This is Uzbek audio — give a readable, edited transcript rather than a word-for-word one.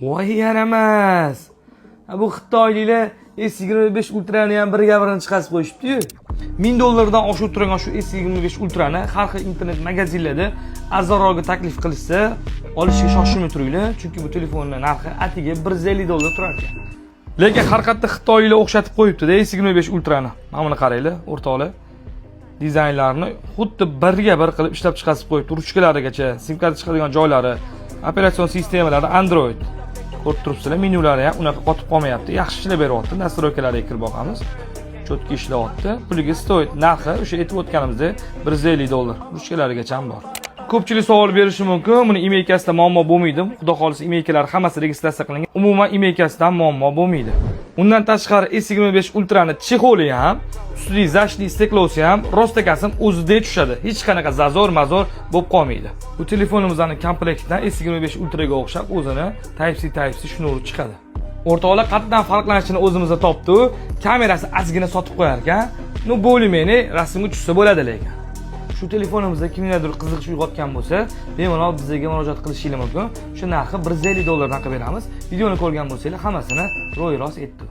Voy, yaramas. Ha, bu xitoyliklar S25 Ultrani ham birga birini chiqarib qo'yishibdi-yu. 1000 dollardan oshib turgan shu S25 Ultrani har xil internet magazinlarda arzonroqga taklif qilishsa, olishga shoshilmay turinglar, chunki bu telefonni narxi atiga 150 dollar turar ekan. Lekin har qayerda xitoyliklar o'xshatib qo'yibdi-da S25 Ultrani. Mana buni qaranglar, o'rtoqlar. Dizaynlarni xuddi birga bir qilib ishlab chiqarib qo'yibdi. Ruchkalarigacha, sim karta chiqadigan joylari, operatsion sistemalari Android. Ko'rib turibsizlar, menyulari ham unaqa qotib qolmayapti. Yaxshi ishlab beryapti. Настройка lariga kirib boqamiz. Чётко ishlayapti. Puliga стоит, narxi o'sha aytib o'tganimizdek 150 dollar. Ruchkalarigacha ham bor. Ko'pchilik savol berishi mumkin, buni IMEI kasida muammo bo'lmaydimi? Xudo xohlasa, IMEI kalar hammasi registratsiya qilingan. Umuman IMEI kasidan muammo bo'lmaydi. Undan tashqari S25 Ultrani чехол i ham, ustidagi защитный стекло si ham rostakasm o'zida tushadi. Hech qanaqa зазор mazor bo'lib qolmaydi. Bu telefonimizni komplektdan S25 Ultraga o'xshab o'zini Type-C Type-C shnuri chiqadi. O'rtoqlar, qatdan farqlanishini o'zimizda topdi. Kamerasi ozgina sotib qo'yar ekan. Ну, более-менее rasmga tushsa bo'ladi lekin. Shu telefonimizda kimlardir qiziqish uyg'otgan bo'lsa, bemalol bizga murojaat qilishinglar mumkin. Shu narxi 150 dollardan qilib beramiz. Videoni ko'rgan bo'lsanglar, hammasini ro'y rost aytdi.